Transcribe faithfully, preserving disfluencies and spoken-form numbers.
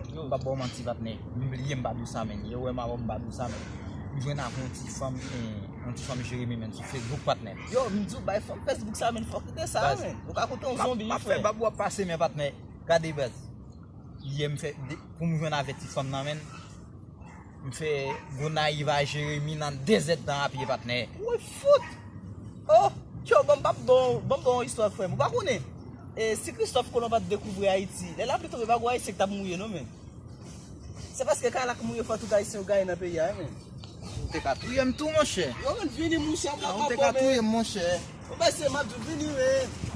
M p ap ba w manti, patnè. M bliye m pa di w sa, menn. Yo wè m avè w, m pa di w sa, menn. M jwenn avè yon ti fanm, eh, yon ti fanm Jeremi, menn, sou Facebook, patnè. Yo, m di w, bay fanm Facebook sa, menn, fòk li te sa, menn. Ou ka kontan yon zonbi, m ap fè bab w ap pase, men, patnè. Gade, baz. Yè m fè, de- pou m jwenn avè ti fanm nan, menn. M fè Gonayiv a Jeremi nan de zèdtan a pye, patnè. Woy, fout! Oh, yo, ban m, ban m ba w, ban m ba w yon istwa, frè m. Ou pa konnen? E, si Kristòf Kolon pa t dekouvri Ayiti, lè lapli tonbe, pa gen Ayisyen ki t ap mouri, non, menn. Se paske kay la k mouri fò tout Ayisyen yo gaye nan peyi a, wi, menn. Ou te ka touye m tou, monchè. Yo, menn, vini, monchè, m ka touye m, monchè. Ou pa se m ap di w vini, menn.